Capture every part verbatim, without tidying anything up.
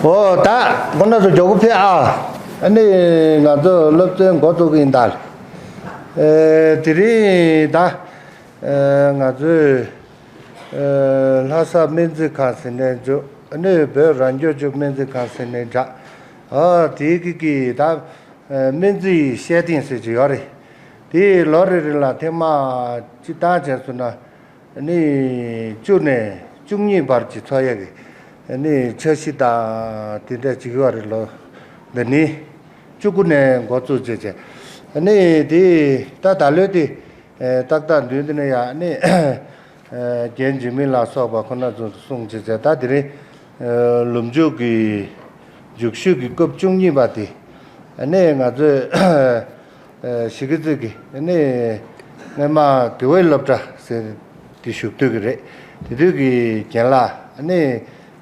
ཨོ་ད་ཁོ་ན་ཚོ་མགྱོགས་པོ་ཕེབས་ཨ། ཨ་ནི་ང་ཚོ་སློབ་ཚན་འགོ་བཙུགས་ཀྱི་ཡིན་ད། ཨེ་དེ་རིང་ད་ཨེ་ང་ཚོས་ཨེ་ལྷ་ས་སྨན་རྩིས་ཁང་ཟེར་ནས་འཇོག་ཨ་ནི་བོད་རང་སྐྱོང་ལྗོངས་སྨན་རྩིས་ཁང་ཟེར་ནས་འདྲ། ཨ་དེའི་གི་གི་ད་ཨེ་སྨན་རྩིས་ཤེས་ཐེངས་ཟེར་གྱི་ཡོད་རེད། དེ་ལོ་རེ་རེ་ལ་ཐེངས་མ་སྤྱི་བཏང་བྱས་སོང་ན། ནི་བཅུ་ནས་བཅུ་གཉིས་བར་གྱི་འཚོ་ཡ་གི་ནི་འཆར་གཞི་དང་དེ་འདྲ་བྱེད་ཀྱི་ཡོད་རེད། ལོ་འདི་ནི་བཅུ་དགུ་ནས་འགོ་བཙུགས་བྱས་བྱས་ནི་དེ་ད་ད་ལོའི་དེ་ཏག་ཏག་མདུན་དེ་ནས་ཡ་ནི་རྒན་འཇིགས་མེད་ལ་སོགས་པ་ཁོ་ན་ཚོ་གསུངས་བྱས་བྱས་ད་དེ་རིང་ལོ་མཇུག་གི་རྒྱུགས་ཞུགས་ཀྱི་སྐབས་བཅུ་གཉིས་པ་དེ་ནི་ང་ཚོས། ཨ་གཞིས་ཀ་རྩེ་གི་ནི་སྔོན་མ་དགེ་འོས་སློབ་གྲྭ་ཟེར་དེ་བཞུགས་དུས་ཀྱི་རེད། དེ་དུས་ཀྱི་རྒན་ལགས་ནི་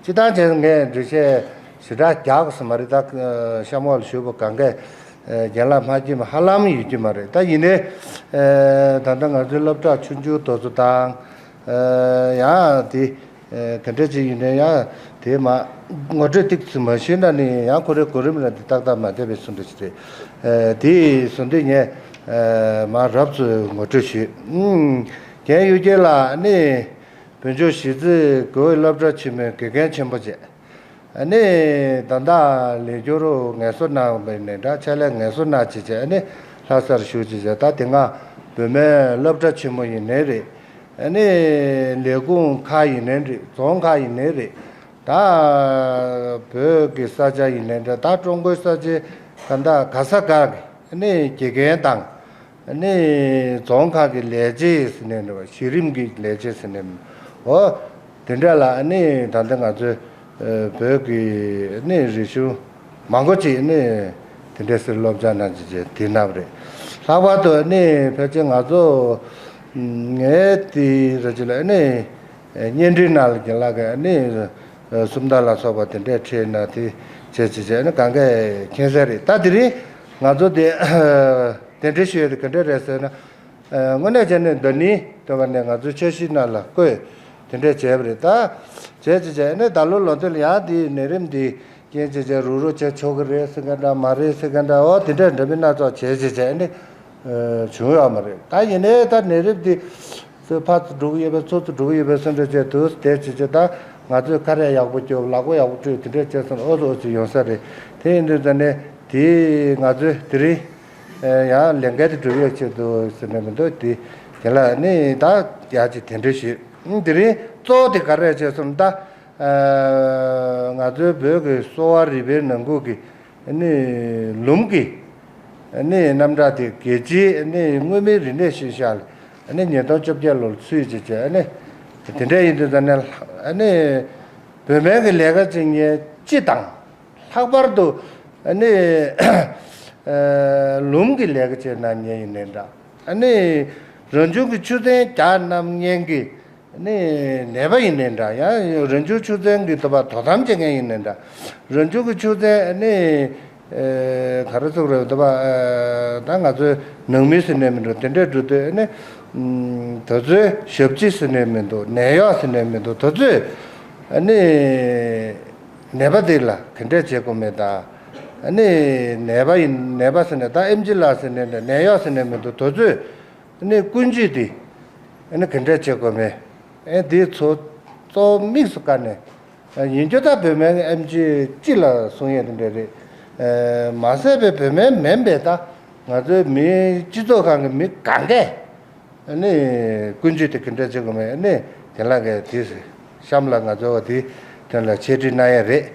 སྤྱི་བཏང་བྱས་ངས་འགྲེལ་བཤད་ཞེ་དྲག་རྒྱག་དགོས་ས་མ་རེད། ད་གཤམ་འོག་ལ་བཞུགས་པ་གང་གས་རྒན་ལགས་མ་མཁྱེན་པ་ཧ་ལམ་ཡོད་ཀྱི་མ་རེད། ད་ཡིན་ནའི་ད་ལྟ་ང་ཚོའི་སློབ་གྲྭ་ཆུང་ཆུང་དེ་ཚོ་དང་ཡང་དེ། ཨེ་ག་འདྲ་ཅིག་ཡིན་ནའི་ཡང་དེ་མ་ངོ་སྤྲོད་ཏོག་ཙམ་མ་ཞུས་ན་ནི་ཡང་ཁོ་རའི་གོ་རིམ་ལ་འདི་ཏག་ཏག་མ་བསྡད་པའི་བཟོ་འདྲ་ཅིག་རེད། ཨེ་དེ་བཟོ་འདི་ངས་ཨེ་མ་རབ་ཏུ་ངོ་སྤྲོད་ཞུས། ཨུམ། རྒན་གཡུ་རྒྱལ་ལགས་ནི་བོད་ལྗོངས་གཞིས་རྩེ་དགེ་འོས་སློབ་གྲྭ་ཆེན་མོའི་དགེ་རྒན་ཆེན་པོ་བྱས། ཨ་ནི་ད་ལྟ་ལས་སྦྱོར་ངལ་གསོ་གནང་བའི་ནས་འདྲ་ཕྱག་ལས་ངལ་གསོ་གནང་བྱས་བྱས་ཨ་ནི་ལྷ་སར་བཞུགས་བྱས་བྱས་ད་དེ་སྔ་བོད་སྨན་སློབ་གྲྭ་ཆེན་མོ་ཡིན་ནའི་རེད། ཨ་ནི་ལས་ཁུངས་ཁག་ཡིན་ནའི་རེད། རྫོང་ཁག་ཡིན་ནའི་རེད། ད་བོད་ཀྱི་ས་ཆ་ཡིན་ནའི་འདྲ་ད་ཀྲུང་གོའི་ས་ཆའི་ག་འདྲ་ག་ས་ག་གི་ཨ་ནི་དགེ་རྒན་དང་། ནི་རྫོང་ཁག་གི་ལས་བྱེད་ཟེར་ནས་འདྲ་བ་གཞི་རིམ་གྱི་ལས་བྱེད་ཟེར་ནས་འོ་དེ་འདྲ་ལ་ནི་ད་ལྟ་ང་ཚོའི་ཨ་བོད་ཀྱི་ནི་རིག་གཞུང་མང་པོ་ཅིག་ནི་དེ་འདྲ་ཟེར་སློབ་སྦྱོང་གནང་བྱས་བྱས་དེ་གནང་བ་རེད། ལྷག་པར་དུ་ནི་ཕལ་ཆེར་ང་ཚོ་ངའི་དེ་ར་ཅིག་ལ་ནི་བརྙན་འཕྲིན་ནང་ལ་རྒན་ལགས་ཀྱིས་ནི་སུམ་རྟགས་ལ་སོགས་པ་དེ་འདྲས་ཁྲིད་ན་དེ་བྱས་བྱས་བྱས་ནི་གང་གས་མཁྱེན་གསལ་རེད། ད་དེ་རིང་ང་ཚོ་དེ་གདན་འདྲེན་ཞུ་ཡས་དེ་ག་འདྲས་རེད་ཟེར་ན། ཨ་དངོས་གནས་བྱས་ནས་འདི་ནི་དེ་བ་ནས་ང་ཚོའི་འཆར་གཞི་ནང་ལ་བཀོད་དེ་འདྲས་བྱས་པ་རེད། ད་བྱས་ཅི་བྱས་ནས་ད་ལོ་ལོ་དེ་ལ་ཡང་དེའི་ནད་རིམས་འདི་རྐྱེན་བྱས་བྱས་རུག་རུག་བྱས་ཆོག་གི་རེད་ཟེར་མཁན་འདྲ་མ་རེད་ཟེར་མཁན་འདྲ་འོ་དེ་འདྲས་འདྲ་མིན་སྣ་ཚོགས་བྱས་ཅི་བྱས་ནས་བྱུང་ཡོད་མ་རེད། ད་ཡིན་ནའི་ད་ནད་རིམས་འདི་ཚོ་ཕར་ཚུར་འགྲོ་གི་ཡོད་པས་ཚུར་ཚུར་འགྲོ་གི་ཡོད་པས་སུ་འདྲ་བྱས་དུས་དེ་བྱས་བྱས་ད་ང་ཚོས་ཁ་རས་ཡག་པོ་གྱོན་ལག་པ་ཡག་པོ་བཀྲུས་དེ་འདྲས་བྱས་སོང་ཨོ་ཙི་ཨོ་ཙི་ཡོང་ས་རེད། དེ་ཡིན་དུས་ད་ནས་དེ་ང་ཚོས་དེ་རིང་། ཡང་ལས་འགན་དེ་སྒྲུབ་ཡག་ཆེད་དུ་ཟེར་ནས་མི་འདུག་དེ་དེ་ལ་ནི་ད་ཡག་ཅིག་དེ་འདྲ་ཞུས། དེ་རིང་གཙོ་བོ་དེ་ག་རེ་བྱས་སོང་ད། ང་ཚོའི་བོད་ཀྱི་གསོ་བ་རིག་པའི་ནང་ཁུལ་གྱི་ནི་ལུམ་གྱི་ནི་རྣམ་གྲངས་དེ་རྒྱལ་སྤྱིའི་ནི་མངོན་མིན་རིག་གནས་ཤུལ་བཞག་ལ་ནི་ཉིས་སྟོང་བཅོ་བརྒྱད་ལོར་ཚུད་ཅེས་བྱས་ནི་དེ་འདྲ་ཡིན་དུས་ད་ནི་ནི་བོད་སྨན་གྱི་ལས་ཀ་བྱེད་མཁན་སྤྱི་དང་། ལྷག་པར་དུ་ནི་ལུམ་གྱི་ལས་ཀ་བྱེད་གནང་མཁན་ཡིན་ནའི་འདྲ། ནི་རང་བྱུང་གི་ཆུ་ཚན་རྒྱག་གནང་མཁན་གྱི་ནི་ནད་པ་ཡིན་ནའི་འདྲ། ཡང་རང་བྱུང་ཆུ་ཚན་གྱི་དོ་པ་དོ་དམ་བྱེད་མཁན་ཡིན་ནའི་འདྲ། རང་བྱུང་གི་ཆུ་ཚན་ནི་ག་རེ་ཟེར་དགོས་རེད་དོ་པ། ད་ང་ཚོའི་ནང་མི་ཟེར་ནའི་མི་འགྲོ་དེ་འདྲས་འགྲོ་དུས་ནི་དེ་ཚོའི་ཞབས་ཕྱི་ཟེར་ནའི་མི་འདུག་ནད་གཡོག་ཟེར་ནའི་མི་འདུག་དེ་ཚོས་ནི། ནད་པ་དེ་ལ་ག་འདྲས་བྱེད་དགོས་མེད་ད། ཨ་ནི་ནད་པ་ཡིན་ནད་པ་ཟེར་ནས་ད་ཨེམ་ཆི་ལགས་ཟེར་ནས་ནད་གཡོག་ཟེར་ནས་མི་འདུག་དེ་ཚོས་ཨ་ནི་ཀུན་སྤྱོད་དེ་ཨ་ནི་ག་འདྲས་བྱེད་དགོས་མེད། ཨ་འདི་ཚོ་གཙོ་བོ་དམིགས་སུ་བཀར་ནས་ཡིན་རྒྱུ་ད་བོད་སྨན་ཨེམ་ཆི་སྤྱི་ལ་གསུང་ཡས་དེ་འདྲས་རེད། མ་ཟད་པའི་བོད་སྨན་མིན་པའི་ད་ང་ཚོའི་མི་སྤྱི་ཚོགས་ཁང་གི་མི་གང་གས། ཨ་ནི་ཀུན་སྤྱོད་དེ་ག་འདྲ་བྱེད་དགོས་མེད་ཨ་ནི་དེ་ལ་གས་དེ་གཤམ་ལ་ང་ཚོ་བ་དེ་དོན་ལ་འཆད་ཁྲིད་གནང་ཡ་རེད།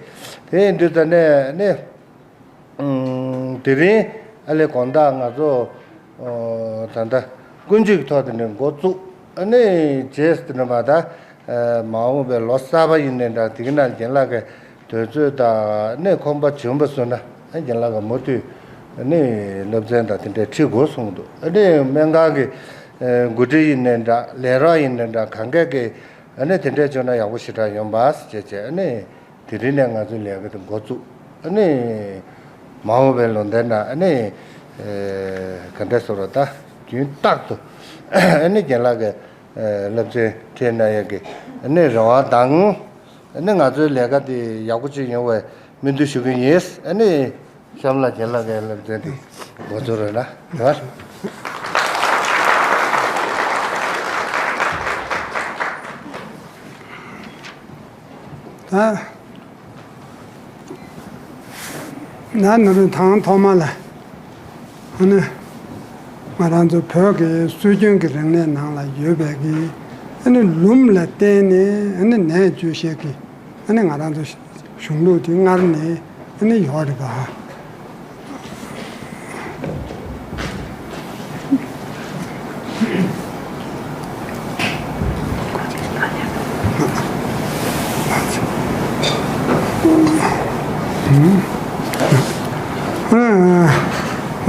དེ་ཡིན་དུས་ད་ནས་ཨ་ནི་དེ་རིང་ཨ་ལས་དགོང་དག་ང་ཚོ་ད་ལྟ་ཀུན་སྤྱོད་ཀྱི་ཐོག་དེ་ནས་འགོ་བཙུགས་ཨ་ནི་རྗེས་སུ་དེ་ནས་མ་ད་མ་འོངས་པའི་ལོ་གསར་པ་ཡིན་ནའི་འདྲ་དེ་ག་ནང་རྒན་ལགས་ཀྱི་དུས་ཚོད་དང་ནི་ཁོམ་པ་བྱུང་བ་སོང་ན་རྒན་ལགས་ཀྱིས་མུ་མཐུད་ནི་སློབ་ཚན་དང་དེ་འདྲའི་ཁྲིད་དགོས་གསུངས་འདུག་ཨ་ནི་སྨན་ཁང་གི་འགོ་ཁྲིད་ཡིན་ནའི་འདྲ་ལས་རོགས་ཡིན་ནའི་འདྲ་གང་གས་ཀྱི་ཨ་ནི་དེ་འདྲས་བྱུང་ན་ཡག་པོ་ཞེ་དྲག་ཡོང་པ་ཟེར་བྱས་ཨ་ནི་དེ་རིང་ནས་ང་ཚོའི་ལས་ཀ་དེ་འགོ་བཙུགས་ཨ་ནི་མ་འོངས་པའི་ལོ་ཟླའི་ནང་ཨ་ནི་ག་འདྲས་ཟེར་བ་ད་རྒྱུན་རྟག་ཏུ་ཨ་ནི་རྒན་ལགས་ཀྱི་སློབ་ཚན་ཁྲིད་གནང་ཡས་ཀྱི་ཨ་ནི་རེ་བ་དང་། ཨ་ནི་ང་ཚོའི་ལས་ཀ་དེ་ཡག་པོ་ཅིག་ཡོང་བའི་སྨོན་འདུན་ཞུ་གི་ཡིན། ཨ་ནི་གཤམ་ལ་རྒན་ལགས་ཀྱི་ལམ་སྟོན་དེ་འགོ་འཛུགས་རོགས་གནང་། དེ་བ། ད་ན་ནོར་བུ་དང་ཐོག་མ་ལ། ཨ་ནི་ང་རང་ཚོ་བོད་ཀྱི་སྲོལ་རྒྱུན་གྱི་རིག་གནས་ནང་ལ་ཡོད་པའི་གི་ཨ་ནི་ལུམ་ལ་བརྟེན་ནས་ཨ་ནི་ནས་བཅོས་བཤད་ཀྱི་ཨ་ནི་ང་རང་ཚོ་གཞུང་ལུགས་དེ་སྔར་ནས་ཨ་ནི་ཡོད་རེད་པ།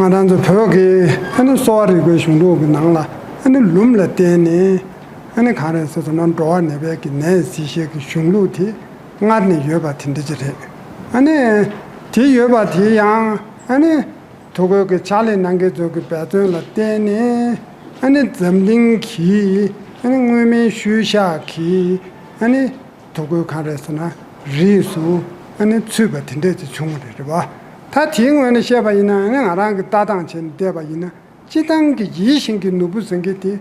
ང་རང་ཚོ་བོད་ཀྱི་ཨ་ནི་གསོ་བ་རིག་པའི་གཞུང་ལུགས་ཀྱི་ནང་ལ་ཨ་ནི་ལུམ་ལ་བརྟེན་ནས་ཨ་ནི་གང་རེད་ཟེར་སོང་ན་འགྲོ་བ་ནད་པའི་གི་ནད་སེལ་བྱེད་ཀྱི་གཞུང་ལུགས་དེ་སྔར་ནས་ཡོད་པ་དེ་འདྲ་ཅིག་རེད། ཨ་ནི་དེ་ཡོད་པ་དེ་ཡང་ཨ་ནི། ཐུ་གུའི་གི་ཕྱག་ལས་གནང་མཁན་ཚོ་གི་འབད་བརྩོན་ལ་བརྟེན་ནས་ཨ་ནི་འཛམ་གླིང་གི་ཨ་ནི་མངོན་མིན་ཤུལ་བཞག་གི་ཨ་ནི་ཐུ་གུའི་གང་རེད་ཟེར་ན་རིས་སུ་ཨ་ནི་ཚུད་པ་དེ་འདྲས་ཅིག་བྱུང་བ་རེད་རེད་བ། ད་དེའི་ངོས་ནས་བཤད་པ་ཡིན་ན་ཨ་ནི་ང་རང་གི་ལྟ་སྟངས་བྱས་ནས་བལྟས་པ་ཡིན་ན་སྤྱིར་བཏང་གི་ཡིད་བཞིན་གྱི་ནོར་བུ་ཟེར་མཁན་དེ་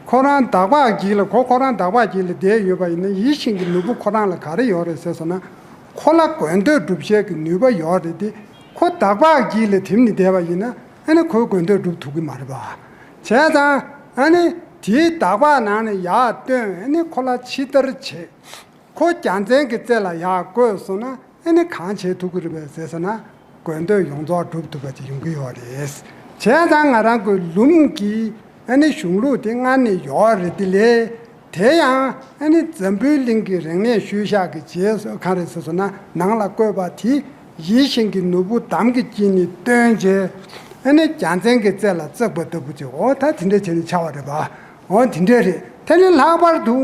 ཁོ་རང་བདག་པ་གྱིས་ལ་ཁོ་ཁོ་རང་བདག་པ་གྱིས་ལ་བསྡད་ཡོད་པ་ཡིན་ན་ཡིད་བཞིན་གྱི་ནོར་བུ་ཁོ་རང་ལ་ག་རེ་ཡོད་རེད་ཟེར་སོང་ན་ཁོ་ལ་དགོས་འདོད་སྒྲུབ་བྱེད་ཀྱི་ནུས་པ་ཡོད་རེད་དེ། ཁོ་བདག་པ་གྱིས་ལ་དེམ་ནི་བསྡད་པ་ཡིན་ན་ཨ་ནི་ཁོའི་དགོས་འདོད་སྒྲུབ་ཐུབ་ཀྱི་མ་རེད་པ། བྱས་ཙང་ཨ་ནི་དེའི་བདག་པ་ནང་ནས་ཡར་བཏོན་ཨ་ནི་ཁོ་ལ་ཕྱི་བདར་བྱེད། ཁོ་རྒྱལ་མཚན་གྱི་རྩེ་ལ་ཡར་བཀོད་སོང་ན་ཨ་ནི་གང་བྱེད་ཐུབ་ཀྱི་རེད་པས་ཟེར་ཟེར་ན་དགོས་འདོད་ཡོངས་རྫོགས་སྒྲུབ་ཐུབ་པ་ཅིག་ཡོང་གི་ཡོད་རེད། བྱས་ཙང་ང་རང་གི་ལུམ་གྱི་ཨ་ནི་གཞུང་ལུགས་དེ་སྔར་ནས་ཡོད་རེད་དེ་ལས། དེ་ཡང་ཨ་ནི་འཛམ་བུའི་གླིང་གི་རིག་གནས་ཤུལ་བཞག་གི་རྗེས་སུ་གང་རེད་ཟེར་སོང་ན་ནང་ལ་བཀོད་པ་དེ་ཡིད་བཞིན་གྱི་ནོར་བུ་འདམ་གྱི་དཀྱིལ་ནས་བཏོན་རྗེས་ཨ་ནི་རྒྱལ་མཚན་གྱི་རྩེ་ལ་བརྩེགས་པ་ལྟ་བུ་ཅིག་འོ་ད་དེ་འདྲ་བྱས་ནས་ཆགས་པ་རེད་པ། འོ་དེ་འདྲ་རེད། དེ་ནི་ལྷག་པར་དུ་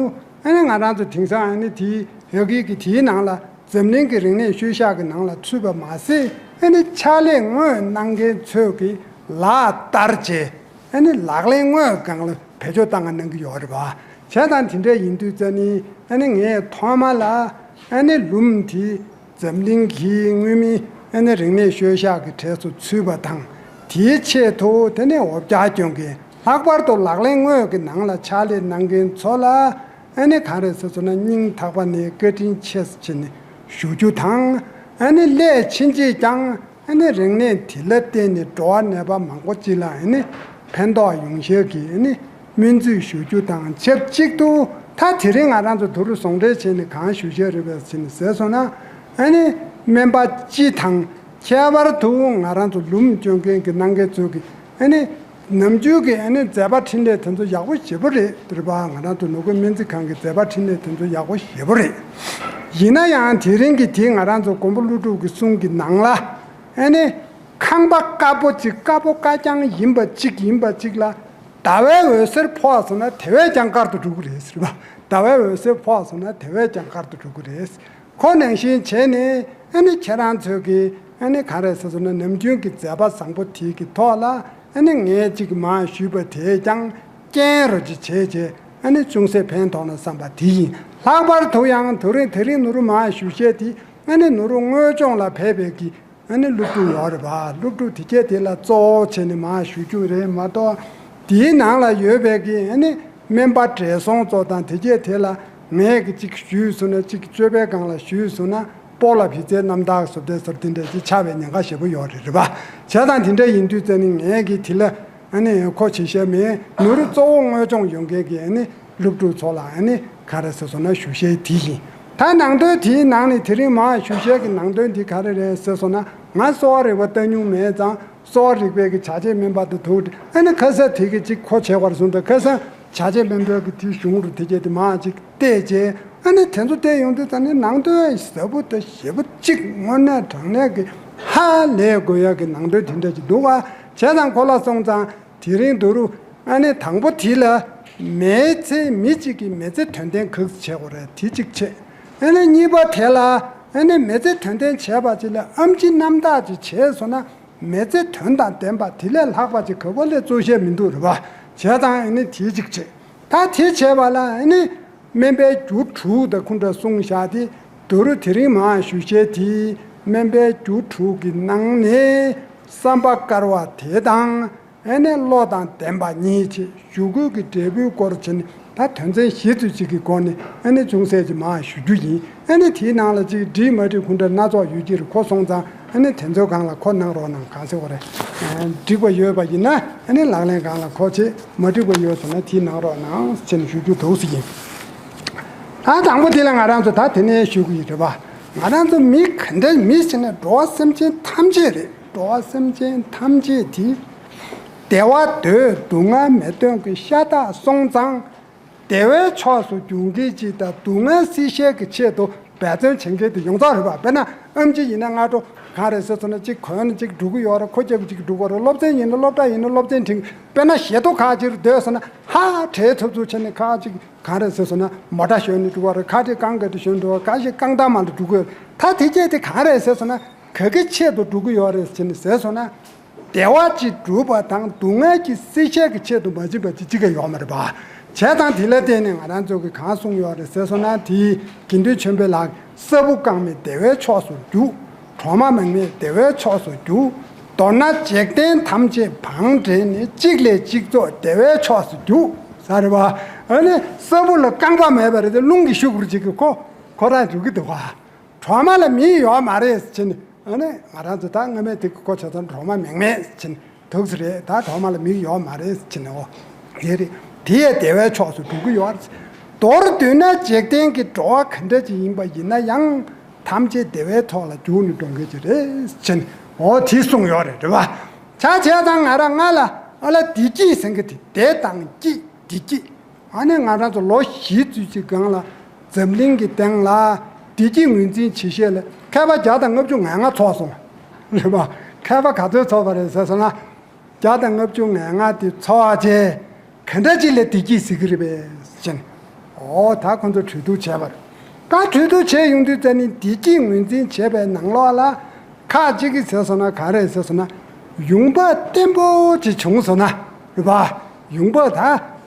ཨ་ནི་ང་རང་ཚོ་དེང་སང་ཨ་ནི་དེའི་ཡ་གི་གི་དེའི་ནང་ལ་འཛམ་གླིང་གི་རིག་གནས་ཤུལ་བཞག་གི་ནང་ལ་ཚུད་པ་མ་ཟད་ཨ་ནི་ཕྱག་ལས་དངོས་གནང་མཁན་ཚོས་ཀྱི་ལག་བསྟར་བྱས། ཨ་ནི་ལག་ལེན་དངོས་སྒང་ལ་བེད་སྤྱོད་བཏང་ག་གནང་གི་ཡོད་རེད་པ། བྱས་ཙང་དེ་འདྲ་ཡིན་དུས་ཙ་ནི་ཨ་ནི་ངས་ཐོག་མ་ལ་ཨ་ནི་ལུམ་དེ་འཛམ་གླིང་གི་མངོན་མིན་ཨ་ནི་རིག་གནས་ཤུལ་བཞག་གི་གྲས་སུ་ཚུད་པ་དང་དེའི་ཆེད་དུ་དེ་ནས་འོ་བརྒྱལ་སྐྱོན་གྱི་ལྷག་པར་དུ་ལག་ལེན་དངོས་ཀྱི་ནང་ལ་ཕྱག་ལས་གནང་མཁན་ཚོ་ལ་ཨ་ནི་གང་རེད་ཟེར་སོང་ན་སྙིང་ཐག་པ་ནས་བཀའ་དྲིན་ཆེ་ཟེར་བྱས་ནས་ཞུ་རྒྱུ་དང་ཨ་ནི་སླད་ཕྱིན་ཆད་ཀྱང་། ཨ་ནི་རིག་གནས་དེ་ལ་བརྟེན་ནས་འགྲོ་བ་ནད་པ་མང་པོ་ཅིག་ལ་ཨ་ནི་ཕན་ཐོགས་ཡོང་ཤེས་ཀྱི་ཨ་ནི་སྨོན་ཚིག་ཞུ་རྒྱུ་དང་ཆབས་ཅིག་ཏུ་ད་དེ་རིང་ང་རང་ཚོ་དུ་རུ་ཟུང་འབྲེལ་བྱས་ནས་གང་ཞུ་ཤེས་རེད་པས་ཟེར་ནས་ཟེར་སོང་ན་ཨ་ནི་སྨན་པ་སྤྱི་དང་ཁྱད་པར་དུ་ང་རང་ཚོ་ལུམ་སྐྱོན་མཁན་གྱི་གནང་མཁན་ཚོ་གི་ཨ་ནི་ནམ་རྒྱུན་གྱི་ཨ་ནི་མཛད་པ་འཕྲིན་ལས་དེ་ཚོ་ཡག་པོ་ཞེ་པོ་རེད་དེ་རེད་པ། ང་རང་ཚོ་ནུབ་ཁའི་སྨན་རྩིས་ཁང་གི་མཛད་པ་འཕྲིན་ལས་དེ་ཚོ་ཡག་པོ་ཞེ་པོ་རེད། ཡིན་ན་ཡང་དེ་རིང་གི་དེ་ང་རང་ཚོ་མགོན་པོ་ཀླུ་སྒྲུབ་ཀྱི་གསུང་གི་ནང་ལ། ཨ་ནི། ཁང་པ་དཀར་པོ་གཅིག་དཀར་པོ་དཀར་རྐྱང་ཡིན་པ་གཅིག་ཡིན་པ་གཅིག་ལ། ཟླ་བའི་འོད་ཟེར་ཕོག་སོང་ན་དེ་བས་ཀྱང་དཀར་དུ་འགྲོ་གི་རེད་ཟེར་བ། ཟླ་བའི་འོད་ཟེར་ཕོག་སོང་ན་དེ་བས་ཀྱང་དཀར་དུ་འགྲོ་གི་རེད། ཁོ་ནང་བཞིན་བྱས་ནས་ཨ་ནི་ཁྱེད་རང་ཚོས་ཀྱི་ཨ་ནི་ག་རེ་ཟེར་སོང་ན་ནམ་རྒྱུན་གྱི་མཛད་པ་བཟང་པོ་དེའི་གི་ཐོག་ལ་ཨ་ནི་ངས་གཅིག་མར་ཞུས་པ་དེས་ཀྱང་རྐྱེན་རོ་ཅིག་བྱས་རྗེས་ཨ་ནི་ཅུང་ཟད་ཕན་ཐོགས་ན་བསམ་པ་དེ་ཡིན། ལྷག་པར་དུ་ཡང་དེ་རིང་དེ་རིང་ནུ་རུ་མར་ཞུ་བཤད་དེ་ཨ་ནི་ནུ་རུ་དངོས་སྦྱོང་ལ་ཕེབས་པའི་གི་ཨ་ནི་སློབ་ཕྲུག་ཡོད་རེད་པ། སློབ་ཕྲུག་དེ་གྱད་དེ་ལ་གཙོ་བོ་བྱས་ནས་མར་ཞུ་རྒྱུ་རེད་མ་གཏོགས། དེའི་ནང་ལ་ཡོད་པའི་གི་ཨ་ནི་སྨན་པ་བགྲེས་སོང་ཚོ་དང་དེ་གྱད་དེ་ལ་ངས་གི་གཅིག་ཞུས་སོང་ན་གཅིག་སྤྱོད་པའི་སྒང་ལ་ཞུས་སོང་ན་སྤོ་ལ་བི་ཙའི་རྣམ་ཐར་བཟོ་ལྟའི་ཟུར་དེ་འདྲ་ཅིག་ཆགས་པའི་ཉེན་ཁ་ཞེ་པོ་ཡོད་རེད་རེད་པ། བྱས་ཙང་དེ་འདྲ་ཡིན་དུས་ཙ་ནི་ངས་གི་དེ་ལ་ཨ་ནི་ཁོ་བྱེད་ཤེས་མེད། ནུ་རུ་གཙོ་བོ་དངོས་སྦྱོང་ཡོང་མཁན་གི་ཨ་ནི། སློབ་ཕྲུག་ཚོ་ལ་ཨ་ནི་ག་རེ་ཟེར་སོང་ན་ཞུ་བཤད་དེ་ཡིན། ད་ནང་དོན་དེའི་ནང་ནས་དེ་རིང་མར་ཞུ་བཤད་ཀྱི་ནང་དོན་དེ་ག་རེ་རེད་ཟེར་སོང་ན་ང་གསོ་བ་རིག་པ་ལྟ་མྱོང་མེད་ཙང་གསོ་བ་རིག་པའི་གི་བྱ་བྱེད་སྨན་པ་དེ་ཐུག་ཨ་ནི་ཁ་ས་དེ་གི་གཅིག་ཁོ་བྱེད་པར་སོང་ད་ཁ་ས་བྱ་བྱེད་སྨན་པའི་གི་དེ་གཞུང་རུ་དེ་གྱད་དེ་མར་གཅིག་བལྟས་རྗེས་ཨ་ནི་དེ་ཚོ་བལྟས་ཡོང་དུས་ད་ནི་ནང་དོན་ཟབ་པོ་དང་ཞིབ་པོ་གཅིག་དངོས་གནས་དྲང་གནས་ཀྱི་ཧ་ལས་དགོས་ཡ་གི་ནང་དོན་དེ་འདྲ་ཅིག་འདུག་ཨ། བྱས་ཙང་ཁོ་ལ་སོང་ཙང་། དེ་རིང་དུ་རུ་ཨ་ནི་དང་པོ་དེ་ལ་མེ་ཚེ་མི་གཅིག་གིས་མི་ཚེ་དོན་ལྡན་ག་ཚོད་བྱེད་དགོས་རེད་དེ་གཅིག་བྱས། ཨ་ནི་གཉིས་པ་དེ་ལ་ཨ་ནི་མི་ཚེ་དོན་ལྡན་བྱས་པ་ཅིག་ལ་ཨེམ་ཆི་རྣམ་དག་ཅིག་བྱས་སོང་ན་མི་ཚེ་དོན་དང་ལྡན་པ་དེ་ལས་ལྷག་པ་ཅིག་ག་པ་ལས་གཙོ་ཤེས་མི་འདུག་རེད་པ། བྱས་ཙང་ཨ་ནི་དེ་གཅིག་བྱས། ད་དེ་བྱས་པ་ལ་ཨ་ནི། སྨན་པའི་རྒྱུ་དྲུག་དང་ཁུངས་དྲ་གསུངས་བཞག་སྟེ། མདོར་དེ་རིང་མར་ཞུ་བྱའི་དེའི་སྨན་པའི་རྒྱུ་དྲུག་གི་ནང་ནས་བསམ་པ་དཀར་བ་དེ་དང་། ཨ་ནི་བློ་དང་ལྡན་པ་གཉིས་བྱས། ཞུ་སྐུལ་གྱི་འབྲས་བུའི་སྐོར་བྱས་ནས་ད་དོན་ཚན་བཞི་ཙམ་ཅིག་གི་སྒོ་ནས་ཨ་ནི་ཅུང་ཟད་ཅིག་མར་ཞུ་རྒྱུ་ཡིན། ཨ་ནི་དེའི་ནང་ལ་ཅིག་འགྲིག་མ་འགྲིག་ཁུངས་འདྲ་སྣ་ཚོགས་ཡོད་ཀྱི་རེད། ཁོ་སོང་ཙང་ཨ་ནི་དེ་ཚོའི་སྒང་ལ་ཁོ་གནང་རོགས་གནང་། གང་ཟེར་བ་རེད། འགྲིག་པ་ཡོད་པ་ཡིན་ན་ཨ་ནི་ལག་ལེན་སྒང་ལ་ཁོ་བྱེད། མ་འགྲིག་པ་ཡོད་ཟེར་ན་དེ་གནང་རོགས་གནང་ཟེར་ནས་ཞུ་རྒྱུ་འདུག་ཟེར་གྱིན། ད་དང་པོ་དེ་ལ་ང་རང་ཚོ་ད་དེ་ནས་ཞུ་གི་ཡིན་རེད་པ། ང་རང་ཚོ་མི་ག་འདྲ་མི་ཟེར་ན་འགྲོ་བ་སེམས་ཅན་ཐམས་ཅད་རེད། འགྲོ་བ་སེམས་ཅན་ཐམས་ཅད་དེ་བདེ་བ་འདོད། སྡུག་བསྔལ་མི་འདོད་ཀྱི་ཤ་སྟག་སོང་ཙང་། བདེ་བའི་ཕྱོགས་སུ་འགྱུར་མཁན་ཅིག་དང་སྡུག་བསྔལ་སེལ་བྱེད་ཀྱི་ཆེད་དུ་འབད་བརྩོན་བྱེད་མཁན་དེ་ཡོངས་རྫོགས་རེད་པ། དཔེར་ན་ཨེམ་ཆི་ཡིན་ན་སྔ་དྲོ་གང་རེད་ཟེར་སོང་ན་གཅིག་གོན་ནས་གཅིག་འགྲོ་གི་ཡོད་རེད། ཁོ་རྒྱབ་ཀྱི་གཅིག་འགྲོ་གི་རེད། སློབ་ཚན་ཡིན་ན་སློབ་གྲྭ་ཡིན་ན་སློབ་ཚན་ཁྲིད། དཔེར་ན་བཞེས་ཐོ་ཁག་ཅིག་སྡོད་སོང་ན་ཧ་བྲེལ་ཐུབ་ཐུབ་བྱས་ནས་ཁག་ཅིག་གང་རེད་ཟེར་སོང་ན་མོ་ཊ་ཞོན་ནས་འགྲོ་གི་རེད། ཁག་ཅིག་རྐང་འགག་དུ་ཞོན་འགྲོ་གི་རེད། ཁག་ཅིག་རྐང་ཐང་མ་ལ་འགྲོ་གི་ཡོད་རེད། ད་དེ་སྐད་དེ་གང་རེད་ཟེར་སོང་ན་ག་གི་ཆེད་དུ་འགྲོ་གི་ཡོད་རེད་ཟེར་ནས་ཟེར་སོང་ན། བདེ་བ་ཅིག་སྒྲུབ་པ་དང་སྡུག་བསྔལ་གྱི་སེལ་བྱེད་ཀྱི་ཆེད་དུ་མ་ཕྱིན་པ་ཅིག་ཅི་ག་ཡོད་མ་རེད་པ། བྱས་ཙང་དེ་ལ་བརྟེན་ནས་ང་རང་ཚོ་གིས་གང་གསུངས་ཡོད་རེད་ཟེར་སོང་ན། དེའི་དགེ་འདུན་ཆོས་འཕེལ་ལགས་ཀྱིས་ས་བུ་རྐང་མའི་བདེ་བའི་ཕྱོགས་སུ་རྒྱུག། གྲོག་མ་མེག་མེག་བདེ་བའི་ཕྱོགས་སུ་རྒྱུག། མདོར་ན་འཇིག་རྟེན་ཐམས་ཅད་བང་བསྒྲིགས་ནས་གཅིག་ལས་གཅིག་ཚོགས་བདེ་བའི་ཕྱོགས་སུ་རྒྱུག་ཟེར་བ། ཨ་ནི་ས་བུ་ལ་རྐང་པ་མེད་པ་རེད་དེ། རླུང་གིས་ཤུགས་རུ་གཅིག་གིས་ཁོ་ཁོ་རང་རྒྱུག་གི་འདུག་ག། གྲོག་མ་ལ་མིག་ཡོད་མ་རེད་ཟེར་ནས། ཨ་ནི་ང་རང་ཚོ་ད་སྔ་མའི་དེ་གོ་ཆ་ཚང་གྲོག་མ་མེག་མེག་ཟེར་ནས་འདུག་ས་རེད། ད་གྲོག་མ་ལ་མིག་ཡོད་མ་རེད་ཟེར་ནས། འོ་དེ་རེད། དེ་ཡང་བདེ་བའི་ཕྱོགས་སུ་འགྲོ་གི་ཡོད་རེད། མདོར་བསྡུས་ན་འཇིག་རྟེན་གྱི་འགྲོ་བ་ག་འདྲ་ཅིག་ཡིན་པ་ཡིན་ན་ཡང་ཐམས་ཅད་བདེ་བའི་ཐོག་ལ་རྒྱུགས་ནས་འགྲོ་མཁན་ཅིག་རེད་ཟེར་ནས། འོ་དེ་གསུངས་ཡོད་རེད། རེད་པ། ཆ་བྱས་ཙང་ང་རང་ང་ལ་ཨ་ལ་བདེ་སྐྱིད་ཟེར་མཁན་དེ། བདེ་དང་སྐྱིད། བདེ་སྐྱིད། ཨ་ནི་ང་རང་ཚོ་ལོ་བཞི་ཙམ་ཅིག་སྒང་ལ་འཛམ་གླིང་གི་སྟེང་ལ་བདེ་སྐྱིད་ངོས་འཛིན་བྱེད་ཤེས་ལ་མཁས་པ་བརྒྱ་དང་ལྔ་བཅུ་ང་ལྔ་ཚོགས་སོང་། རེད་པ། མཁས་པ་ག་ཚོད་ཚོགས་པ་རེད་ཟེར་སོང་ན། བརྒྱ་དང་ལྔ་བཅུ་ང་ལྔ་དེ་ཚོགས་བྱས། ག་འདྲ་ཅིག་ལ་བདེ་སྐྱིད་ཟེར་གི་རེད་པས་ཟེར་ནས། འོ་ད་ཁོང་ཚོ་གྲོས་བསྡུར་བྱས་པ་རེད། ད་གྲོས་བསྡུར་བྱས་ཡོང་དུས་ཙ་ནི་བདེ་སྐྱིད་ངོས་འཛིན་བྱས་པའི་ནང་ལོགས་ལ་ཁག་ཅིག་གིས་ཟེར་སོང་ན་ག་རེ་ཟེར་སོང་ན། ཡོང་འབབ་བརྟན་པོ་ཅིག་བྱུང་སོང་ན། རེད་པ། ཡོང་འབབ་ད་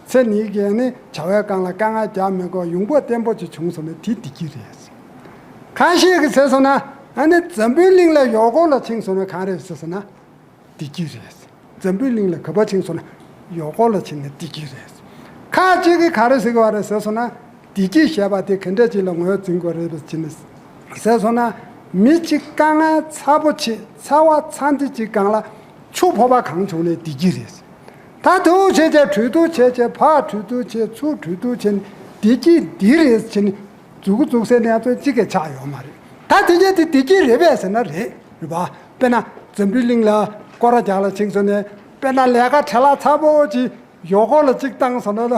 ཚེ་ནི་གས་ནི་བྱ་བའི་སྒང་ལ་དཀའ་ངལ་རྒྱག་མི་དགོས། ཡོང་འབབ་བརྟན་པོ་ཅིག་བྱུང་སོང་ན་དེ་བདེ་སྐྱིད་རེད། ཁ་ཤས་ཀྱིས་ཟེར་སོང་ན། ཨ་ནི་འཛམ་བུའི་གླིང་ལ་ཡོག་ཀོ་ལ་ཕྱིན་སོང་ན་ག་རེ་ཟེར་སོང་ན། བདེ་སྐྱིད་རེད། འཛམ་བུའི་གླིང་ལ་ག་པར་ཕྱིན་སོང་ན་ཡོག་ཀོ་ལ་ཕྱིན་ན་བདེ་སྐྱིད་རེད། ཁ་ཅིག་གིས་ག་རེ་ཟེར་གི་བ་རེད་ཟེར་སོང་ན། བདེ་སྐྱིད་ཞེས་པ་དེ་ག་འདྲ་ཅིག་ལ་ངོས་འཛིན་དགོས་རེད་ཟེར་ནས་ཟེར་སོང་ན། མི་གཅིག་དཀའ་ངལ་ཚ་པོ་ཆེ་ཚ་བ་ཚ་འདི་གཅིག་སྒང་ལ་ཆུ་ཕོར་པ་གང་བྱུང་ནས་བདེ་སྐྱིད་རེད། ད་དུ་བྱས་བྱས་གྲོས་བསྡུར་བྱས་བྱས་ཕར་གྲོས་བསྡུར་བྱས་ཚུར་གྲོས་བསྡུར་བྱས་ནས་བདེ་སྐྱིད་འདི་རེད་ཟེར་ནས། མཛུ་གུ་བཙུགས་སའི་གནས་ཚུལ་གཅིག་ཀྱང་ཆགས་ཡོད་མ་རེད། ད་དེ་གས་དེ་བདེ་སྐྱིད་རེད་པས་ཟེར་ན་རེད། རེད་པ། དཔེར་ན་འཛམ་བུའི་གླིང་ལ་སྐོར་ར་རྒྱག་ལ་ཕྱིན་སོང་ནས། དཔེར་ན་ལས་ཀ་བྲེལ་བ་ཚ་པོ་ཅིག་ཡོག་ཀོ་ལ་གཅིག་བཏང་སོང་ན་ལ་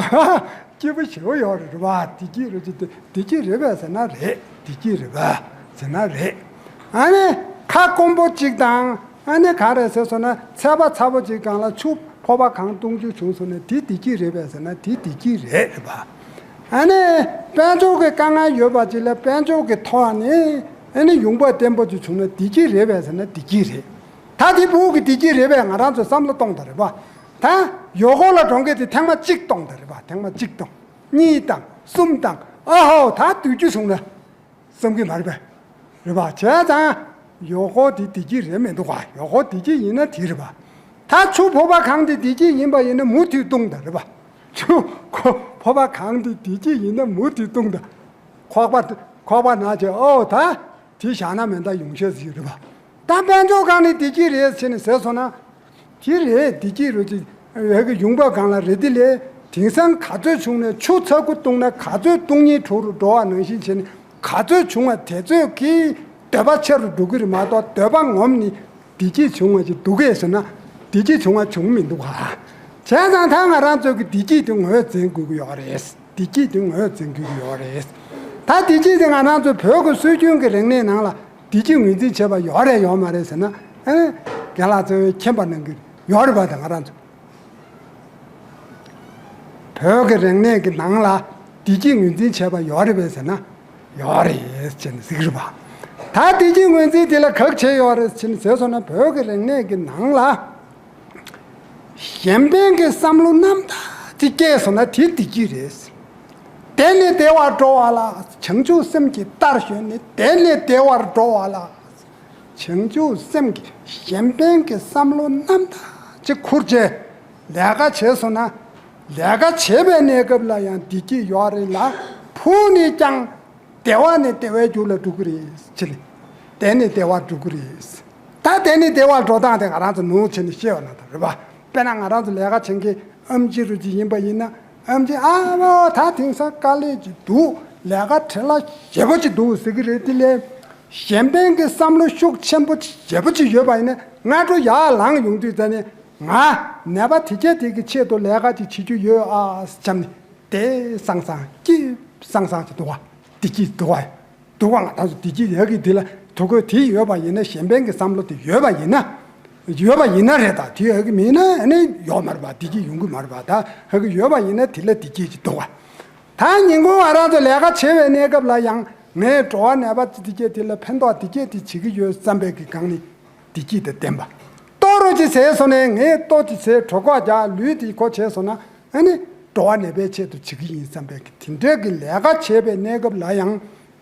སྐྱིད་པོ་ཞེ་པོ་ཡོད་རེད། རེད་པ། བདེ་སྐྱིད་རེད་ཅེས་དེ་བདེ་སྐྱིད་རེད་པས་ཟེར་ན་རེད། བདེ་སྐྱིད་རེད་པས་ཟེར་ན་རེད། ཨ་ནི་ཁ་སྐོམ་པོ་གཅིག་དང་། ཨ་ནི་ག་རེ་ཟེར་སོང་ན་ཚད་པ་ཚ་པོ་གཅིག་སྒང་ལ་ཆུ་ཕོར་པ་གང་བཏུང་རྒྱུ་བྱུང་སོང་ན་དེ་བདེ་སྐྱིད་རེད་པས་ཟེར་ན་དེ་བདེ་སྐྱིད་རེད། རེད་པ། ཨ་ནི་དཔལ་འབྱོར་གྱི་དཀའ་ངལ་ཡོད་པ་ཅིག་ལ་དཔལ་འབྱོར་གྱི་ཐོག་ནས་ཨ་ནི་ཡོང་འབབ་བརྟན་པོ་ཅིག་བྱུང་ན་བདེ་སྐྱིད་རེད་པས་ཟེར་ན་བདེ་སྐྱིད་རེད། ད་དེ་ཕྲུ་གུ་གི་བདེ་སྐྱིད་རེད་པས་ང་རང་ཚོས་བསམ་བློ་གཏོང་དགོས་རེད་པ། ད་ཡོག་ཀོ་ལ་འགྲོ་མཁན་དེ་ཐེངས་མ་གཅིག་གཏོང་དགོས་རེད་པ། ཐེངས་མ་གཅིག་གཏོང་། གཉིས་བཏང་། གསུམ་བཏང་། ཨ་ཧོ་ད་སྡོད་རྒྱུ་བྱུང་ན། བསམ་གྱི་མ་རེད་པས། རེད་པ། བྱས་ཙང་ཡོག་ཀོ་དེ་བདེ་སྐྱིད་རེད་མི་འདུག་ག། ཡོག་ཀོ་བདེ་སྐྱིད་ཡིན་ན་དེ་རེད་པ། ད་ཆུ་ཕོར་པ་གང་དེ་བདེ་སྐྱིད་ཡིན་པ་ཡིན་ན་མུ་མཐུད་བཏུང་དང་། རེད་པ། ཆུ་ཁོ་ཕོར་པ་གང་དེ་བདེ་སྐྱིད་ཡིན་ན་མུ་མཐུད་བཏུང་དང་། ཁོག་པ་ཁོག་པ་ན་བྱས། ཨོ་ད་དེ་བཞག་ན་མེ་མདའ་ཡོང་ཤེས་ཟིག་རེད་པ། ད་དཔལ་འབྱོར་སྒང་ནས་བདེ་སྐྱིད་རེད་ཟེར་ནས་ཟེར་སོང་ན། དེ་རེད། བདེ་སྐྱིད་རུ་ཅིག་ཡོད་གི་ཡོང་འབབ་སྒང་ལ་རེད། དེ་ལས་དེང་སང་ག་ཚོད་བྱུང་ནས་ཆུ་ཚ་ཁུ་བཏུང་ན་ག་ཚོད་བཏུང་སྙིང་བྲོ་རུ་འགྲོ་བ་ནང་བཞིན་བྱས་ནས། ག་ཚོད་བྱུང་བ་དེ་ཚོད་ཀྱིས་འདོད་པ་ཆེ་རུ་འགྲོ་གི་རེད་མ་གཏོགས། འདོད་པ་ངོམ་ནས་བདེ་སྐྱིད་བྱུང་བ་ཅིག་འདུག་གས་ཟེར་ན། བདེ་སྐྱིད་བྱུང་བ་བྱུང་མི་འདུག་ག། བྱས་ཙང་ད་ང་རང་ཚོ་གི་བདེ་སྐྱིད་དེ་ངོས་འཛིན་དགོས་ཀྱི་ཡོད་རེད། བདེ་སྐྱིད་དེ་ངོས་འཛིན་དགོས་ཀྱི་ཡོད་རེད། ད་བདེ་སྐྱིད་དེ་ང་རང་ཚོ་བོད་ཀྱི་སྲོལ་རྒྱུན་གྱི་རིག་གནས་ནང་ལ་བདེ་སྐྱིད་ངོས་འཛིན་བྱས་པ་ཡོད་རེད་ཡོད་མ་རེད་ཟེར་ན། ཨེ། རྒན་ལགས་ཚོས་མཁྱེན་པ་གནང་གི་ཡོད་རེད་པ། ད་ང་རང་ཚོ་བོད་ཀྱི་རིག་གནས་ཀྱི་ནང་ལ་བདེ་སྐྱིད་ངོས་འཛིན་བྱས་པ་ཡོད་རེད་པས་ཟེར་ན། ཡོད་རེད་ཅེས་ཟེར་གྱི་རེད་པ། ད་བདེ་སྐྱིད་ངོས་འཛིན་དེ་ལ་ག་རེ་བྱས་ཡོད་རེད་ཅེས་ཟེར་སོང་ན། བོད་ཀྱི་རིག་གནས་ཀྱི་ནང་ལ་གཞན་ཕན་གྱི་བསམ་བློ་རྣམ་དག་ཅིག་སྐྱེས་སོང་ན་དེ་བདེ་སྐྱིད་རེད། དེ་ནི་བདེ་བར་འགྲོ་བ་ལ། བྱང་ཆུབ་སེམས་ཀྱི་རྟར་ཞོན་ནས། དེ་ནི་བདེ་བར་འགྲོ་བ་ལ། བྱང་ཆུབ་སེམས་ཀྱི་གཞན་ཕན་གྱི་བསམ་བློ་རྣམ་དག་ཅིག་ཁུར་བྱས་ལས་ཀ་བྱས་སོང་ན། ལས་ཀ་བྱེད་པའི་གནས་སྐབས་ལ་ཡང་བདེ་སྐྱིད་ཡོད་རེད་ལ། ཕུགས་ནས་ཀྱང་བདེ་བ་ནས་བདེ་བའི་རྒྱུ་ལ་འགྲོ་གི་རེད་ཅེས་ནི། དེ་ནི་བདེ་བར་འགྲོ་གི་རེད། ད་དེ་ནི་བདེ་བར་འགྲོ་སྟངས་དེ་ང་རང་ཚོ་ནུ་བྱས་ནས་ཤེས་པ་ན་ད་རེད་པ། དཔེར་ན་ང་རང་ཚོ་ལས་ཀ་བྱེད་མཁན་ཨེམ་ཆི་རུ་ཅིག་ཡིན་པ་ཡིན་ན། ཨེམ་ཆི་ཨ་བོ་ད་དེང་སང་དཀའ་ལས་ཅིག་འདུག་ལས་ཀ་བྲེལ་བ་ཞེ་པོ་ཅིག་འདུག་ཟེར་གི་རེད། དེ་ལས་གཞན་ཕན་གྱི་བསམ་བློ་ཤུགས་ཆེན་པོ་ཞེ་པོ་ཅིག་ཡོད་པ་ཡིན་ན། སྔ་དྲོ་ཡར་ལངས་ཡོང་དུས་ད་ནི་ང་ནད་པ་དེ་གྱད་དེ་གི་ཆེད་དུ་ལས་ཀ་ཅིག་བྱེད་རྒྱུ་ཡོད་ཨ་བྱས་ནས་དེ་སང་སང་སྐྱིད་སང་སང་ཅིག་འདུག་བ། བདེ་སྐྱིད་འདུག་བ། འདུག་བ། ང་རང་ཚོ་བདེ་སྐྱིད་ཡག་གི་དེ་ལ་དོ་ཁུར་དེ་ཡོད་པ་ཡིན་ན། གཞན་ཕན་གྱི་བསམ་བློ་དེ་ཡོད་པ་ཡིན་ན། ཡོད་པ་ཡིན་ན་རེད། ད་དེ་ཡག་གི་མིན་ན་ཨ་ནི་ཡོད་མ་རེད་པ། བདེ་སྐྱིད་ཡོང་གི་མ་རེད་པ། ད་ཡག་གི་ཡོད་པ་ཡིན་ན་དེ་ལ་བདེ་སྐྱིད་ཅིག་འདུག་བ། ད་ཉིན་གུང་ང་རང་ཚོ་ལས་ཀ་བྱེད་པའི་གནས་སྐབས་ལ་ཡང་། ངས་འགྲོ་བ་ནད་པ་དེ་གྱད་དེ་ལ་ཕན་ཐོགས་དེ་གྱད་དེ་བྱེད་ཀྱི་ཡོད་བསམ་པའི་གི་སྒང་ནས་བདེ་སྐྱིད་དང་ལྡན་པ། ལྟོ་རོ་ཅིག་ཟས་སོང་ནས་ངས་ལྟོ་ཅིག་ཟས་གྲོད་ཁོག་རྒྱགས་ལུས་དེ་ཁོ་བྱས་སོང་ན། ཨ་ནི་འགྲོ་བ་ནད་པའི་ཆེད་དུ་བྱེད་ཀྱི་ཡིན་བསམ་པའི་དེ་འདྲའི་གི་ལས་ཀ་བྱེད་པའི་གནས་སྐབས་ལ་ཡང་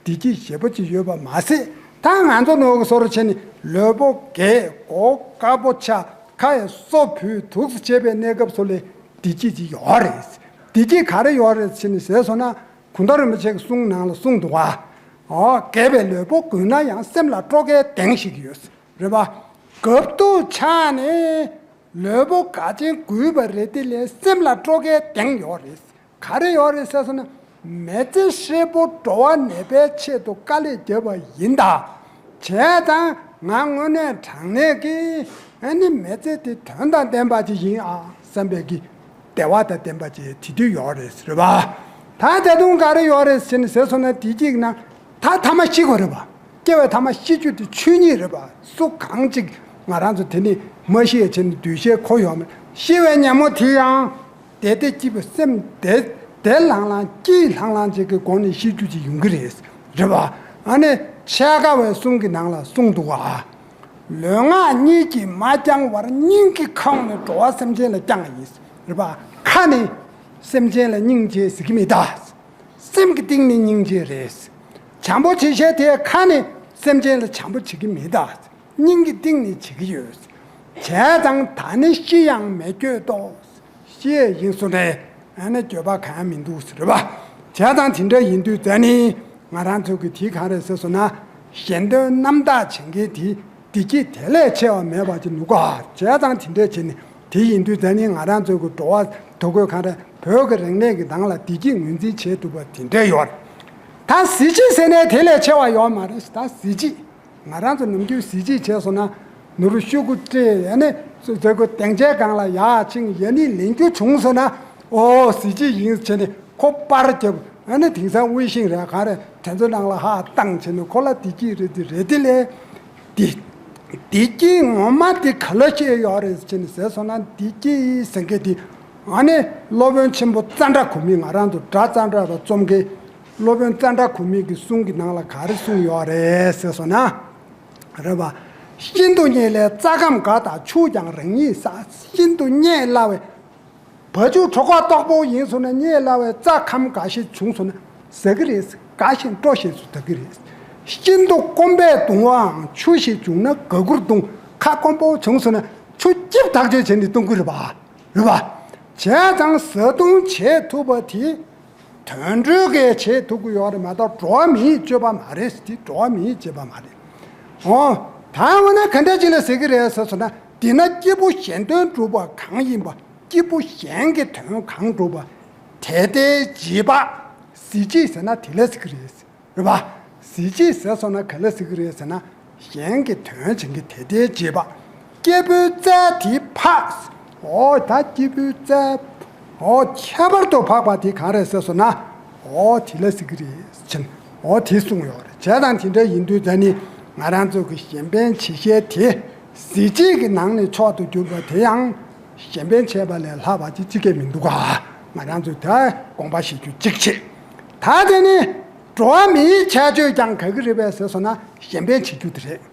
བདེ་སྐྱིད་ཞེ་པོ་ཅིག་ཡོད་པ་མ་ཟད། ད་ང་ཚོ་ནོར་གི་སོ་རུ་བྱས་ནས་ལུས་པོ་རྒས། མགོ་དཀར་པོ་ཆགས། ཁ་ཡི་སོ་བུད་འདུག་སེ་བྱེད་པའི་གནས་སྐབས་སུ་ལས་བདེ་སྐྱིད་ཅིག་ཡོད་རེད། བདེ་སྐྱིད་ག་རེ་ཡོད་རེད་བྱས་ནས་ཟེར་སོང་ན། གུང་ཐང་རིན་པོ་ཆེ་གི་གསུང་ནང་ལ་གསུངས་འདུག་བ། ཨོ། རྒས་པའི་ལུས་པོ་རྒུད་ན་ཡང་། སེམས་ལ་སྤྲོ་སྐྱིད་ལྡན་ཞིག་ཡོད། རེད་པ། རྒབ་ཏུ་ཆགས་ནས་ལུས་པོ་འགག་ཅིང་རྒུད་པ་རེད། དེ་ལས་སེམས་ལ་སྤྲོ་སྐྱིད་ལྡན་ཡོད་རེད། ག་རེ་ཡོད་རེད་ཟེར་སོང་ན། མི་ཚེ་ཧྲིལ་པོ་འགྲོ་བ་ནད་པའི་ཆེད་དུ་དཀའ་ལས་བརྒྱབ་པ་ཡིན་ད། བྱས་ཙང་ང་དངོས་གནས་དྲང་གནས་ཀྱི་ཨ་ནི་མི་ཚེ་དེ་དོན་དང་ལྡན་པ་ཅིག་ཡིན་ཨ་བསམ་པའི་གི་བདེ་བ་དང་ལྡན་པ་ཅིག་དེ་དུས་ཡོད་རེད། རེད་པ། ད་ད་དུང་ག་རེ་ཡོད་རེད་ཟེར་ནས་ཟེར་སོང་ན། བདེ་སྐྱིད་ན་ད་ཐ་མ་ཤི་དགོས་རེད་པ། སྐྱེ་བའི་ཐ་མ་ཤི་རྒྱུ་དེ་ཆོས་ཉིད་རེད་པ། སུ་གང་ཅིག་ང་རང་ཚོ་དེ་ནི་མ་ཤི་ཡ་བྱས་ནས་འདུས་ཤེས་འཁོར་ཡོད་མེད། ཤི་བའི་ཉིན་མོ་དེ་ཡང་བདེ་བདེ་སྐྱིད་པའི་སེམས་བདེ་བདེ་ལྷང་ལྷང་སྐྱིད་ལྷང་ལྷང་ཅིག་གི་སྒོ་ནས་ཤི་རྒྱུ་ཅིག་ཡོང་གི་རེད། རེད་པ། ཨ་ནི་འཆད་ཁ་བའི་གསུང་གི་ནང་ལ་གསུངས་འདུག་བ། ལུས་ངག་གཉིས་ཀྱིས་མ་བསྐྱངས་པར། སྙིང་གི་ཁོང་ནས་འགྲོ་བ་སེམས་ཅན་ལ་བསྐྱངས་ཡིན། རེད་པ། ཁ་ནས་སེམས་ཅན་ལ་སྙིང་རྗེ་ཟེར་གྱི་མེད་ད། སེམས་ཀྱི་གཏིང་ནས་སྙིང་རྗེ་རེད། བྱམས་པོ་བྱེད་ཤེས་དེ་ཁ་ནས་སེམས་ཅན་ལ་བྱམས་པོ་བྱེད་ཀྱི་མེད་ད། སྙིང་གི་གཏིང་ནས་བྱེད་ཀྱི་ཡོད། བྱས་ཙང་ད་ནི་ཤི་ཡང་མི་འགྱོད་དོ། ཤི་ཡས་ཡིན་སོང་ནས་ཨ་ནི་འགྱོད་པ་གང་ཡང་མི་འདུག་ཟེར་བ། བྱས་ཙང་དེ་འདྲ་ཡིན་དུས་ད་ནི་ང་རང་ཚོ་གི་དེ་གང་རེད་ཟེར་སོང་ན། གཞན་དོན་རྣམ་དག་བྱེད་མཁན་དེ་བདེ་སྐྱིད་དེ་ལས་ཆེ་བ་མེད་པ་ཅིག་འདུག་ག། བྱས་ཙང་དེ་འདྲ་བྱས་ནས་དེ་ཡིན་དུས་ད་ནི་ང་རང་ཚོ་གི་འགྲོ་བ་དོ་གོས་གང་རེད། བོད་ཀྱི་རིག་གནས་ཀྱི་ནང་ལ་བདེ་སྐྱིད་ངོས་འཛིན་བྱེད་ཐུབ་པ་དེ་འདྲ་ཡོད་རེད། ད་གཟི་བརྗིད་ཟེར་ནས་དེ་ལས་ཆེ་བ་ཡོད་མ་རེད། ད་གཟི་བརྗིད། ང་རང་ཚོ་ནམ་རྒྱུན་གཟི་བརྗིད་བྱས་སོང་ན། ནོར་ཤོག་གུ་སྤྲད་ཡ་ནི་ཟེར་གོ་སྡིངས་ཆའི་སྒང་ལ་ཡར་ཕྱིན་ཡ་ནི་ལེན་རྒྱུ་བྱུང་སོང་ན། ཨོ་གཟི་བརྗིད་ཡིན་བྱས་ནས་ཁོ་པར་རྒྱབ། ཨ་ནི་དེང་སང་དབུལ་ཞིང་རེད་ག་རེ་དེ་ཚོ་ནང་ལ་ཧ་བཏང་བྱས་ནས་ཁོ་ལ་བདེ་སྐྱིད་རེད། དེ་རེད། དེ་ལས་དེ་བདེ་སྐྱིད་ངོ་མ་དེ་ག་ལ་སྐྱེས་ཡོད་རེད་བྱས་ནས་ཟེར་སོང་ན། བདེ་སྐྱིད་ཟེར་མཁན་དེ་ཨ་ནི་སློབ་དཔོན་ཆེན་པོ་ཙནྡྲ་གོ་མི། ང་རང་ཚོ་སྒྲ་ཙནྡྲ་ལ་རྩོམ་མཁན། སློབ་དཔོན་ཙནྡྲ་གོ་མི་གི་གསུང་གི་ནང་ལ་ག་རེ་གསུངས་ཡོད་རེད་ཟེར་སོང་ན། རེད་པ། ཤིན་ཏུ་རྙེད་ལས་རྩྭ་སྐམ་དགའ་དང་ཆུ་ཀྱང་རང་ཉིད་བསགས། ཤིན་ཏུ་རྙེད་སླ་བའི་བ་ཕྱུགས་གྲོད་ཁོག་ལྟོགས་པོ་ཡིན་སོང་ན། རྙེད་སླ་བའི་རྩྭ་སྐམ་དགའ་ཞིག་བྱུང་སོང་ན་ཟ་གི་རེད། དགའ་ཞིང་སྤྲོ་ཞིང་སུ་ཟ་གི་རེད། ཤིན་ཏུ་སྐོམ་པས་གདུང་བའང་ཆུ་ཞིག་བྱུང་ན་དགའ་མགུར་གདུང་། ཁ་སྐོམ་པོ་བྱུང་སོང་ན་ཆུ་སྐྱིབས་ཐག་ཆོད་བྱས་ནས་བཏུང་གི་རེད་པ། རེད་པ། བྱས་ཙང་བཟའ་བཏུང་བྱེད་ཐུབ་པ་དེ། དུད་འགྲོ་གིས་བྱེད་ཐུབ་ཀྱི་ཡོད་རེད་མ་གཏོགས་འགྲོ་བ་མིའི་སྤྱོད་པ་མ་རེད། དེ་འགྲོ་བ་མིའི་སྤྱོད་པ་མ་རེད། འོ། ད་འོ་ན་ག་འདྲ་ཅིག་ལ་ཟེར་གྱི་རེད་ཟེར་སོང་ན། འདི་ན་སྐྱེས་བུ་གཞན་དོན་སྒྲུབ་པ་གང་ཡིན་པ། སྐྱེས་བུ་གཞན་གྱི་དོན་གང་སྒྲུབ་པ། དེ་ལྟའི་བྱེད་པ། གཟི་བརྗིད་ཟེར་ན་དེ་ལ་ཟེར་གྱི་རེད། རེད་པ། གཟི་བརྗིད་ཟེར་སོང་ན་ག་ལ་ཟེར་གྱི་རེད་ཟེར་ན། གཞན་གྱི་དོན་བྱེད་མཁན་དེ་ལྟའི་བྱེད་པ། སྐྱེས་བུའི་རྩལ་དེ་འཕགས། འོ་ད་སྐྱེས་བུའི་རྩལ། འོ་ཁྱད་པར་དུ་འཕགས་པ་དེ་གང་རེད་ཟེར་སོང་ན། འོ་དེ་ལ་ཟེར་གྱི་རེད་ཟེར་ནས་འོ་དེ་གསུངས་ཡོད་རེད། བྱས་ཙང་དེ་འདྲ་ཡིན་དུས་ད་ནི་ང་རང་ཚོ་གི་གཞན་ཕན་བྱེད་ཤེས་དེ། གཟི་བརྗིད་ཀྱི་ནང་ནས་མཆོག་ཏུ་གྱུར་པ་དེ་ཡང་གཞན་ཕན་བྱས་པ་ལས་ལྷག་པ་ཅིག་ཅི་གས་མི་འདུག་ག། ང་རང་ཚོས་ད་དགོངས་པ་བཞེས་རྒྱུ་གཅིག་བྱེད། ད་དེ་ནི་འགྲོ་བ་མིའི་ཁྱད་ཆོས་ཀྱང་ག་གི་རེད་པས་ཟེར་སོང་ན་གཞན་ཕན་བྱེད་རྒྱུ་དེ་རེད།